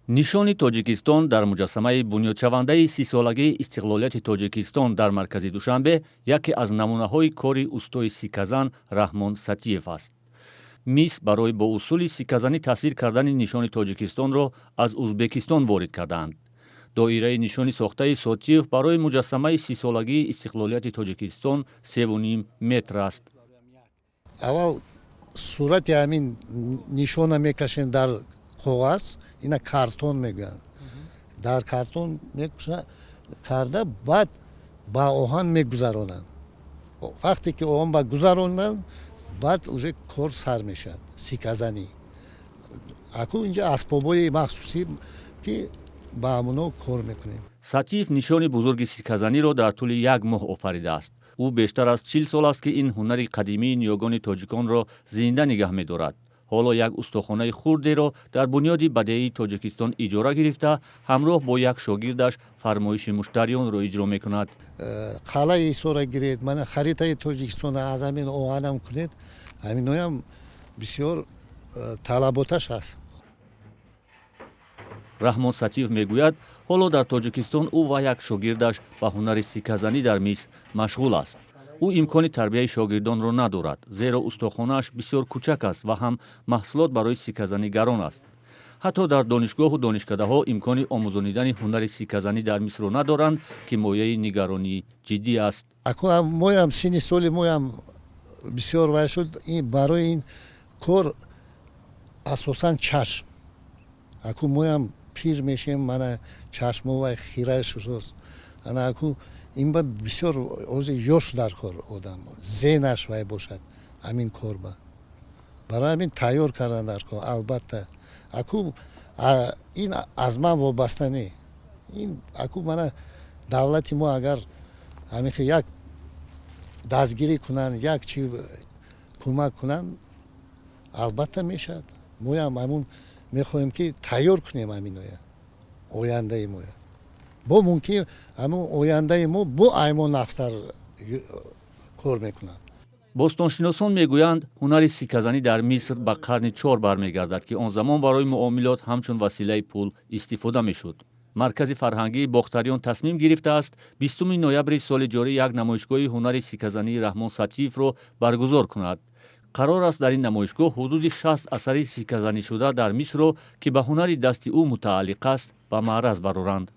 Нишони Тоҷикистон дар муҷассамаи бунёдшавандаи 30-солагии истиқлолияти Тоҷикистон дар маркази Душанбе яке аз намунаҳои кори устои сикказан Раҳмон Сатиев аст. Мис барои бо усули сикказанӣ тасвир кардани нишони Тоҷикистонро аз Узбекистон ворид кардаанд. Доираи нишони сохтаи Сотиев барои муҷассамаи 30-солагии истиқлолияти Тоҷикистон 3,5 метр аст. Аввал сурати ҳамин нишона мекашем дар коғаз, ина картон мегӯянд. Дар картон мекуша карда, баъд ба оҳан мегузаронанд. Вақте ки оҳан ба гузаронанд, баъд уже кор сар мешавад, сикказанӣ. Аку инҷа асбобҳои махсусӣ, ки ба ҳамуно кор мекунем. Сатиев нишони бузурги сикказаниро дар тӯли як моҳ офаридааст. Ӯ бештар аз 40 сол аст, ки ин ҳунари қадимии ниёгони тоҷиконро зинда нигаҳ медорад. Ҳоло як устохонаи хурдеро дар Бунёди бадеии Тоҷикистон иҷора гирифта, ҳамроҳ бо як шогирдаш фармоиши муштариёнро иҷро мекунад. Қалъаи Ҳисора гиред, мана харитаи Тоҷикистона аз ҳамин оҳанам кунед, ҳаминоям бисёр талаботаш ҳаст. Раҳмон Сатиев мегӯяд, ҳоло дар Тоҷикистон ӯ ва як шогирдаш ба ҳунари сикказанӣ дар мис машғул аст. Ӯ имкони тарбияи шогирдонро надорад, зеро устохонааш бисёр кӯчак аст ва ҳам маҳсулот барои сикказанӣ гарон аст. Ҳатто дар донишгоҳу донишкадаҳо имкони омӯзонидани ҳунари сикказанӣ дар мисро надоранд, ки мояи нигаронии ҷиддӣ аст. Аку моям синни соли моям бисёр вай шуд. Барои ин кор асосан чашм. Аку моям пир мешем, мана чашмо вай хира шудост. Ана аку ин ба бисёр ози ёш дар кор, одам зеҳнаш вай бошад ҳамин кор ба. Барои ҳамин тайёр кардан дар кор. Албатта, аку ин аз ман вобаста не. Ин аку мана давлати мо агар ҳамин як дастгирӣ кунанд, як чи кӯмак кунанд, албатта мешавад. Моям ҳамун мехоҳем, ки тайёр кунем ҳаминоя, ояндаи моя. Бо мумкин ҳамун ояндаи мо бо ай мо нағзтар кор мекунанд. Бостоншиносон мегӯянд, ҳунари сикказанӣ дар Миср ба қарни чор бармегардад, ки он замон барои муомилот ҳамчун василаи пул истифода мешуд. Маркази фарҳангии Бохтариён тасмим гирифтааст, 20 ноябри соли ҷорӣ як намоишгоҳи ҳунари сикказании Раҳмон Сатиевро баргузор кунад. Қарор аст, дар ин намоишгоҳ ҳудуди 60 асари сикказанишуда дар Мисрро, ки ба ҳунари дасти ӯ мутааллиқ аст, ба маъраз бароранд.